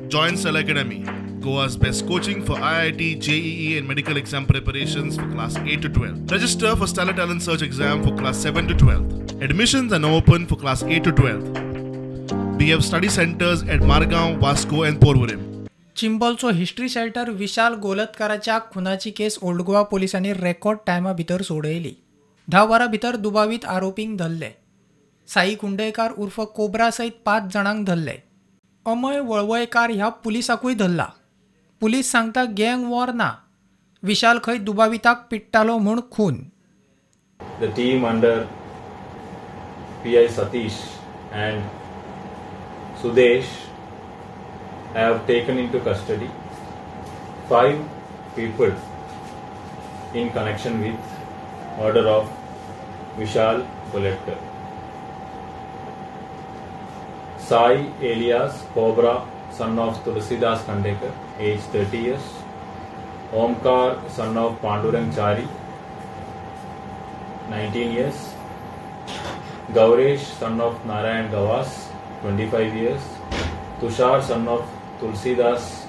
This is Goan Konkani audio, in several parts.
Join Stellar Academy, Goa's best coaching for IIT, JEE and medical exam preparations for class 8 to 12. Register for Stellar Talent Search exam for class 7 to 12. Admissions are now open for class 8 to 12. We have study centers at Margao, Vasco and Porvorim. चिंबलचो history shelter विशाल गोलतकाराच्या खुनाची केस ओल्ड गोवा पोलिसांनी रेकॉर्ड टायमा भितर सोडयली. 10 वरां भितर दुबावीत आरोपींक धरले. साई कुंडयकार उर्फ कोब्रा सयत 5 जाणांक धरले. अमय वळवयकार ह्या पुलिसाकूय धरला. पुलीस सांगता गँग वॉर ना, विशाल खंय दुबाविताक पिडटालो म्हूण खून. The team under PI Satish and Sudesh have taken into custody 5 people in connection with murder of Vishal Koletkar. Sai alias Cobra, son of Tulsidas Kandekar, age 30 years. Omkar, son of Pandurang Chari, 19 years. Gauresh, son of Narayan Gawas, 25 years. Tushar, son of Tulsidas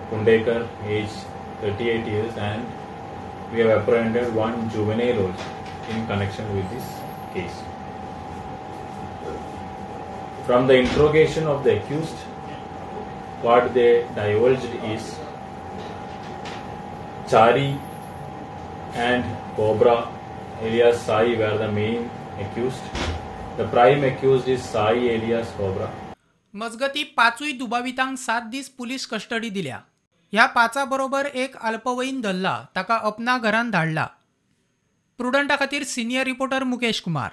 Kundekar, age 38 years, and we have apprehended one juvenile also in connection with this case. From the interrogation of the accused, what they divulged is Chari and Cobra alias Sai were the main accused. The prime accused is Sai alias Cobra. मजगती 5 दुबावितांक 7 दीस पुलीस कस्टडी दिल्या. ह्या 5 बरोबर एक अल्पवयीन धरला, ताका अपना घरान धाडला. प्रुडंटा खातीर सिनियर रिपोर्टर मुकेश कुमार.